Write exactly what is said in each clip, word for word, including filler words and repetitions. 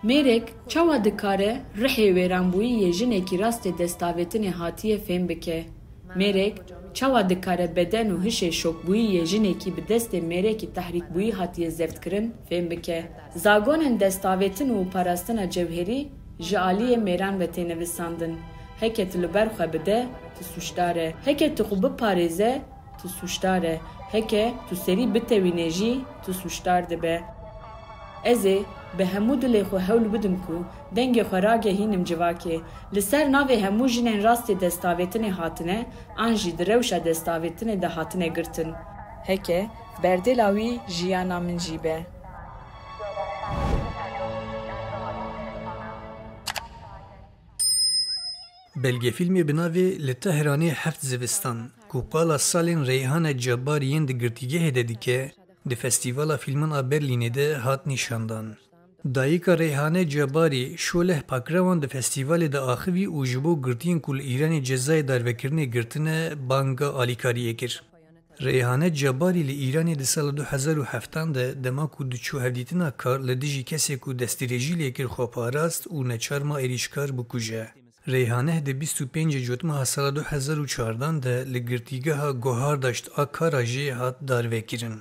Mêrek çawa dikare rihê wêranbûyî yê jinekî rastê destavêtinê hatiye fêm bike? Mêrek çawa dikare beden û hişê şokbûyî yê jinekî bi destê mêrekî tehrîkbûyî hatiye zeftkirin fêm bike? Zagonên destavêtin û parastina cewherî ji aliyê mêran ve têne visandin. Heke tu li ber xwe bide, tu sûcdar e. Heke tu xwe biparêze, tu sûcdar e. Heke tu serî bitewîne jî, tu sûcdar dibe. Ez ê bi hemû dilê xwe hewl bidim ku dengê xwe ragehînim civakê. Li ser navê hemû jinên rastê destavêtinê hatine an jî di rewşa destavêtinê de hatine girtin. Heke berdêla wî jiyana min jî be. Belgefîlmê bi navê Li Tehranê Heft Zivistan, ku qala salên Reyhane Cebarî yên di girtîgehê de dike, di Festîvala Fîlman a Berlînê de hat nîşandan. Dayika Reyhane Cebarî, Şoleh Pakrewan di festîvalê de axivî û ji bo girtiyên ku li Îranê cezayê darvekirinê girtine, banga alîkariyê kir. Reyhane Cebarî li Îranê di sala du hezar û heftan de, dema ku diçû hevdîtina kar, li dijî kesê ku destdirêjî lê kir xwe parast û neçar ma êrîşkar bikuje. Reyhaneh di bîst û pêncê Cotmeha sala du hezar û çardan de li girtîgeha Gohardaşt a Karajê hat darvekirin.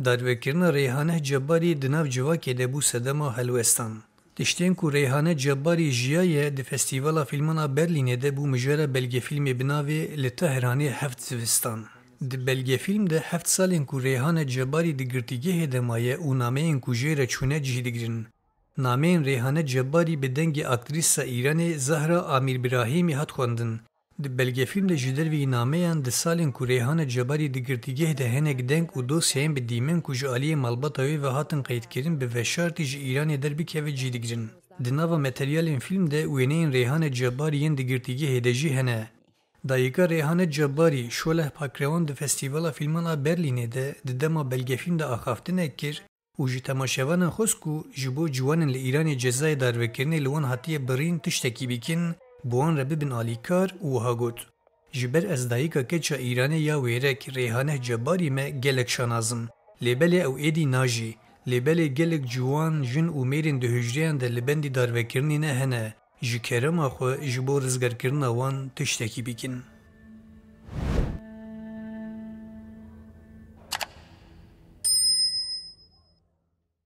Darvekirina Reyhaneh Cebarî di nav civakê de bû sedema helwestan. Tiştên ku Reyhane Cebarî jiyaye di Festîvala Fîlman a Berlînê de bû mijara belgefîlmê bi navê Li Tehranê Heft Zivistan. Di belgefîlm de heft salên ku Reyhane Cebarî di girtîgehê de maye û nameyên ku jê re çûne cih digirin. Nameyên Reyhane Cebarî bi dengê aktrîsa Îranê Zahra Amîrbirahîmî hat xwendin. Di belgefîlm de ji derveyî nameyan di salên ku Reyhane Cebarî di girtîgeh de hinek deng û dosyayên bi dîmen ku ji aliyê malbata wê ve hatin qeydkirin bi veşartî ji Îranê derbikeve cî digirin. Di nava materyalên fîlm de wêneyên Reyhane Cebarî yên di girtîgehê de jî hene. Dayika Reyhane Cebarî, Şoleh Pakrewan di Festîvala Fîlman a Berlînê de di dema belgefîlm de axaftinek kir, û ji temaşevanan xwest ku ji bo ciwanên li Îranê cezayê darvekirinê li wan hatiye birîn tiştekî bikin, bi wan re bibin alîkar û wiha got, Ji ber ez dayika keça Îranê ya wêrek Reyhaneh Cebarî me gelek şanaz im. Lê belê ew êdî najî. Lê belê gelek ciwan, jin û mêrên di hujreyan de li bendî darvekirinê ne hene. Ji kerema xwe ji bo rizgarkirina wan tiştekî bikin.